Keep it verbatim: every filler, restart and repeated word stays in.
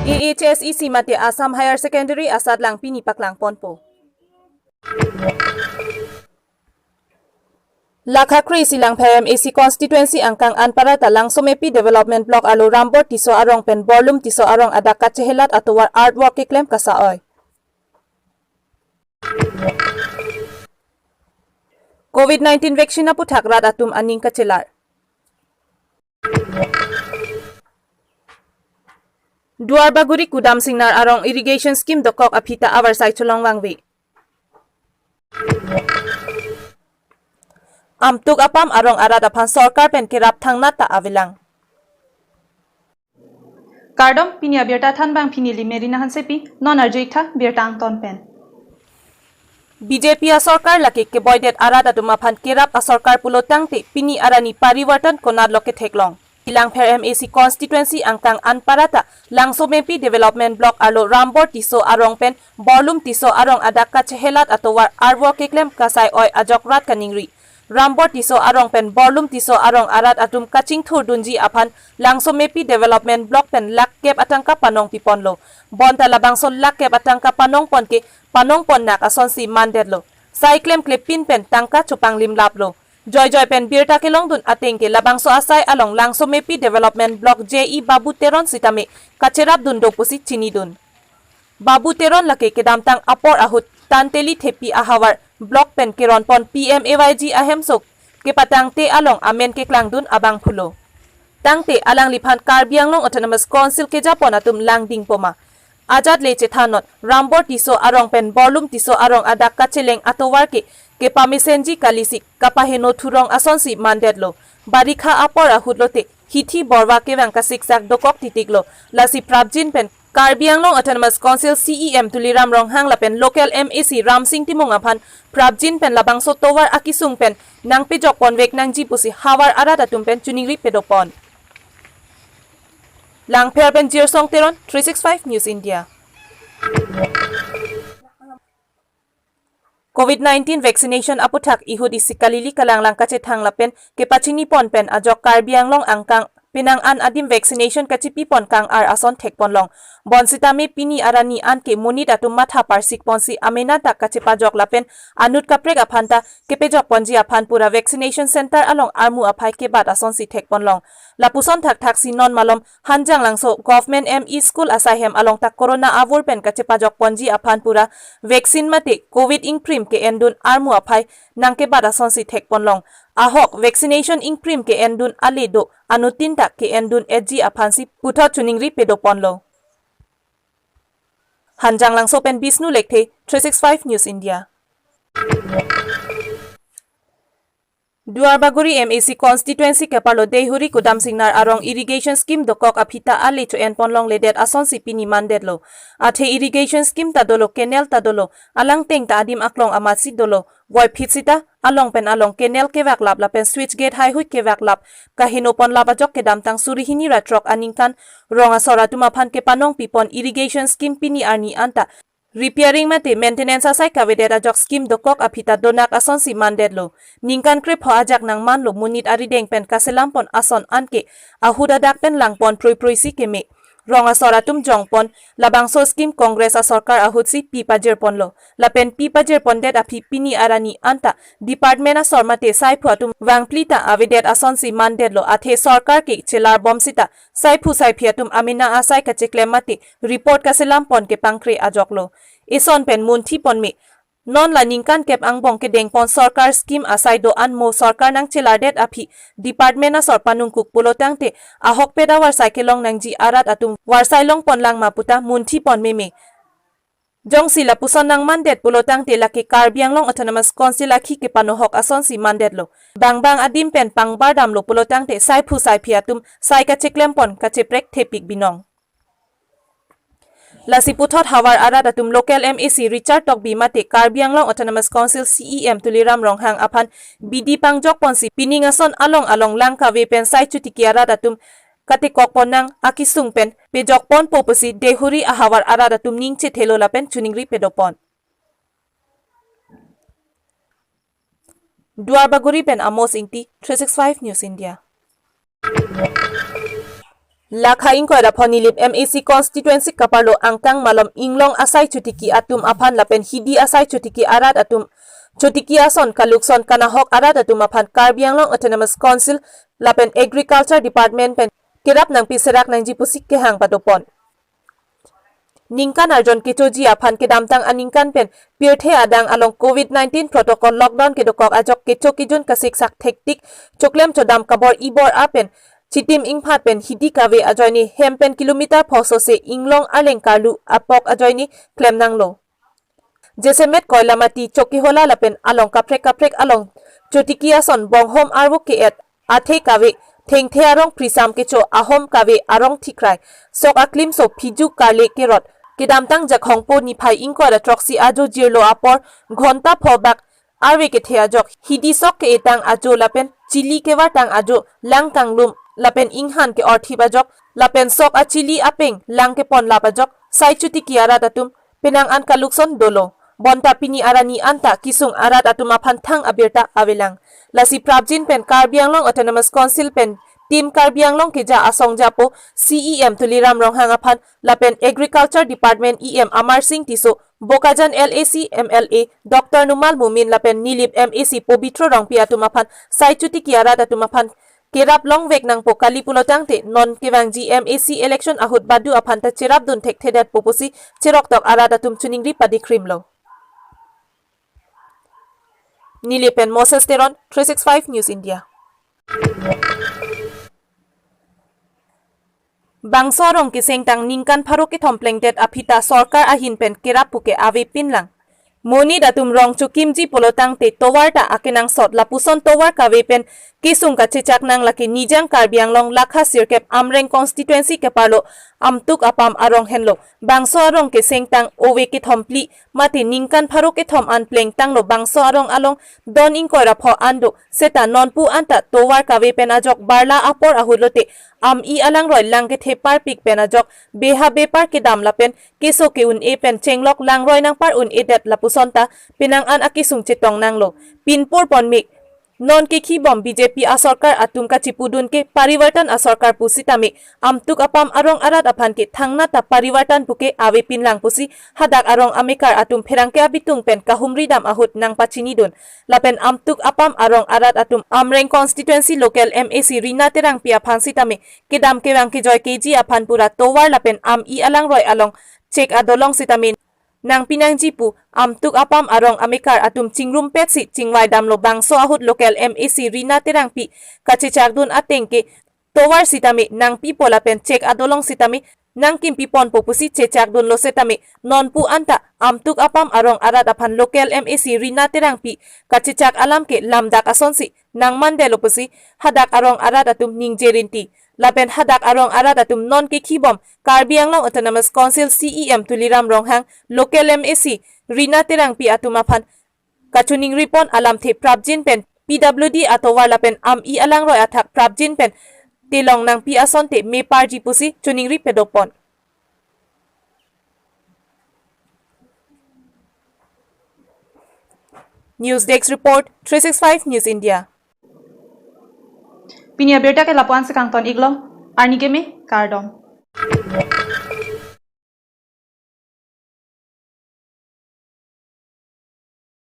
A H S E C mate Assam Higher Secondary asatlang pini paklangponpo. Lakha kre isi Langpher M A C constituency angkang Anpara ta Langsomepi Development Block arlo Rambor Tisso arong pen Borlum Tisso arong adak kachehelat atovar artwork keklem kasa-oi. Covid nineteen vaccine aputhak rat atum aning kachelar. Duarbagori Kudam Singnar arong irrigation scheme dokok aphi ta avarsai cholong vangve. Amtuk apam arong arat aphan sorkar pen kerap thangnat ta avelang. Kardom, pini abirta thanbang pini neli Merina Hansepi, non arju-ik tha birta angton pen. B J P asorkar lake keboidet arat atum aphan kerap asorkar pulo tangte pini arni parivartan konatlo ketheklong. Langpher M A C constituency angkang Anpara ta Langsomepi Development Block arlo Rambor Tisso arong pen Borlum Tisso arong adak kachehelat atovar artwork keklem kasai-oi ajok rat kaningri. Rambor Tisso arong pen Borlum Tisso arong arat atum kachingthurdunji aphan Langsomepi Development Block pen lakh kep atangka panong piponlo. Bonta labangso lakh kep atangka panongpon ke panongponnak asonsi mandetlo. Sai klemkle pin pen tangka chopanglimlaplo. Joijoi pen birta kelongdun ateng ke labangso asai along Langsomepi Development Block J E Babu Teron sitame kacherapdun do pusi chinidun. Babu Teron lake kedamtang apor ahut Tanteli Thepi ahavar block pen keronpon P M A Y G ahemso kepatangte along amen keklangdun abangphulo. Tangte alangliphan Karbi Anglong Autonomous Council kejapon atum langdingpo ma. Ajat le chethannon, Rambor Tisso arong pen Borlum Tisso arong adak kacheleng atovar ke kepamesenji kalisi kapaheno thurong asonsi mandetlo. Barikha apor ahut lote hithi borva kevang kasiksak dokok titiklo. Lasi prapjin pen Karbi Anglong Autonomous Council C E M Tuliram Ronghang lapen local M A C Ramsing Timung aphan prapjin pen labangso tovar akisung pen nangpejokponvek nangji pusi havar arat atum pen choningri pedopon. Langpher pen Jirsong Teron, three six five News India. Covid nineteen vaccination aputhak ihut isi kalili kalanglang kachethang lapen kepachinipon pen ajok Karbi Anglong angkang penang an adim vaccination kachipipon kang-ar ason thekponlong. Bonsitame pini arni an ke monit atum matha parsikponsi amena ta kachepajok lapen anut kaprek aphan ta kepejokponji aphan pura vaccination center along armu aphai kebat asonsi thekponlong. Lapuson thakthaksi non malom Hanjanglangso Government M E School asaihem along ta corona avur pen kachepajokponji aphan pura vaccine mate Covid ingprim ke-endun armu aphai nangkebat asonsi thekponlong. Ahok vaccination ingprim ke-endun ale do anuttin ta ke-endun-etji aphansi puthot choningri pedoponlo. Hanjanglangso pen Bishnu Lekthe, three six five News India. Duarbagori M A C constituency keparlo Deihori Kudam Singnar arong irrigation scheme dokok aphi ta ale cho-enponlongledet asonsi pini mandetlo. Athe irrigation scheme ta dolo, canal ta dolo, alangteng ta adim aklong amatsi dolo. Voiphit sita along pen along canal kevaklap lapen switch gate haihui kevaklap, kahenoponlap ajok kedamtang suri hini ra throk aningkan rong asor atum aphan kepanong pipon irrigation scheme pini arni an ta repairing mate maintenance asai kavedet ajok scheme dokok aphi ta donak asonsi mandetlo. Ningkan krepho ajak nangmanlo monit arideng pen kaselampon ason anke ahut adak pen langpon pruipruisi keme. Rong asor atum jongpon labangso scheme Congress asorkar ahutsi pi pajirponlo. Lapen pi pajirpondet aphi pini arni an ta department asor mate saiphu atum vangphli ta avedet asonsi mandetlo, athe sorkar ke chelarbom sita saiphu saiphi atum amena asai kacheklem mate report kaselampon kepangkre ajoklo. Ison pen munthipon me. Non la ningkan kep angbong kedengpon sorkar scheme asai do-an mo sorkar nangchelardet aphi department asor panungkuk pulo tangte ahokpet avarsai kelong nangji arat atum varsai longponlang ma puta munthipon meme. Jongsi lapuson nangmandet pulo tangte lake Karbi Anglong Autonomous Council akhi kepanohok asonsi mandetlo. Bangbang adim pen pangbardamlo pulo tangte saiphu saiphi atum sai kacheklempon kacheprek thepik binong. Lasi puthot havar arat atum local M A C Richard Tokbi mate Karbi Anglong Autonomous Council C E M Tuliram Ronghang aphan bidi pangjokponsi pining ason along along lang kave pen sai chotiki arat atum katekokpon nang akisung pen pejokponpo pusi Deihori ahavar arat atum ning chethelo lapen choningri pedopon. Duarbagori pen Amos Ingti, three six five News India. Lakha ingkoi ra pho Nilip M A C constituency kaparlo angkang malom inglong asai chotiki atum aphan lapen hidi asai chotiki arat atum chotiki ason kalukson kanahok arat atum aphan Karbi Anglong Autonomous Council lapen Agriculture Department pen kerap nangpi serak nangji pusi kehang padopon. Ningkan arjon kechoji aphan kedamtang aningkan pen pirthe adang along covid nineteen protocol lockdown kedokok ajok kecho kejun kasiksak thektik choklem chodam kabor-i bor-a pen chitim ingphat pen hidi kave ajoine hem pen kilometer pho sose inglong arleng karlu apok ajoine klem nanglo. Jasemet Koilamati, Chokihola lapen along kaprek kaprek along chotiki ason bonghom arvo ke-et athe kave, thengthe arong prisam kecho ahom kave arong thikrai, sok aklimso phiju karle kerot, kedamtang Jakhongpo niphai ingkoi ra throksi ajo jirlo apor ghonta pho bak arve kethe ajok, hidi sok ke-etang ajo lapen chili kevartang ajo, lang kanglum lapen inghan ke-orthip ajok lapen sok achili apeng lang keponlap ajok sai chotiki arat atum penang an kalukson dolo. Bonta pini arni anta kesung arat atum aphan thang abirta avelang. Lasi prapjin pen Karbi Anglong Autonomous Council pen Team Karbi Anglong keja asong japo C E M Tuliram Ronghang aphan lapen Agriculture Department E M Amar Singh Tisso, Bokajan L A C M L A Doctor Numal Momin lapen Nilip M A C Pobitro Rongpi atum aphan sai chotiki arat atum aphan kerap longvek nangpo kali pulotangte non kevangji M A C election ahut badu aphan ta cherapdun thekthedetpo pusi cheroktok arat atum choningri padikrimlo. Nilip pen Moses Teron, three six five News India. Bangso arong kesengtang ningkan pharo kethom plengdet aphi ta sorkar ahin pen kerap puke avepinlang. Monit atum rong chokimji pulotangte tovar ta akenangsot, lapuson tovar kave pen kesung kachechak nang lake Nijang Karbi Anglong lakha sirkep Amreng constituency keparlo Amtuk Apam arong henlo. Bangso arong kesengtang ove kethom phli mate ningkan pharo kethom an plengtanglo bangso arong along don ingkoi ra pho an do, seta nonpu anta tovar kave pen ajok barla apor ahut lote am-i alangroi lang kethe parpik pen ajok beha bepar kedam lapen keso ke-un-e pen chenglok langroi nangpar un-edet lapuson ta penang an akesung chetong nanglo. Pinpur ponmik non kekhibom B J P asorkar atum kachipudun ke parivartan asorkar pusitame Amtuk Apam arong arat aphan ke thangnat ta parivartan puke avepinlang pusi hadak arong amekar atum pherangke abitung pen kahumri dam ahut nangpachinidun. Lapen Amtuk Apam arong arat atum Amreng constituency local M A C Rina Terangpi aphan sitame kedam kevang kejoi keji aphan pura tovar lapen am-i alangroi along chek adolong sitame nangpi nangji pu Amtuk Apam arong amekar atum chingrumpetsi chingvai damlo. Bangso ahut local M A C Rina Terangpi kachechakdun ateng ke tovar sitame nangpipo lapen chek adolong sitame nangkimpiponpo pusi chechakdunlo setame nonpu anta Amtuk Apam arong arat aphan local M A C Rina Terangpi kachechak alam ke lamdak asonsi nangmandetlo pusi hadak arong arat atum ningje rinti. Lapen hadak arong arat atum non kekhibom Karbi Anglong Autonomous Council C E M Tuliram Ronghang, local M A C Rina Terangpi atum aphan kachoningripon alamthe prapjin pen P W D atovar lapen am-i alangroi athak prapjin pen telong nangpi asonte meparji pusi choningri padopon. News Desk Report, three six five News India. Pini abirta ke lapu-an si kangton-iklo, arni keme, kardom.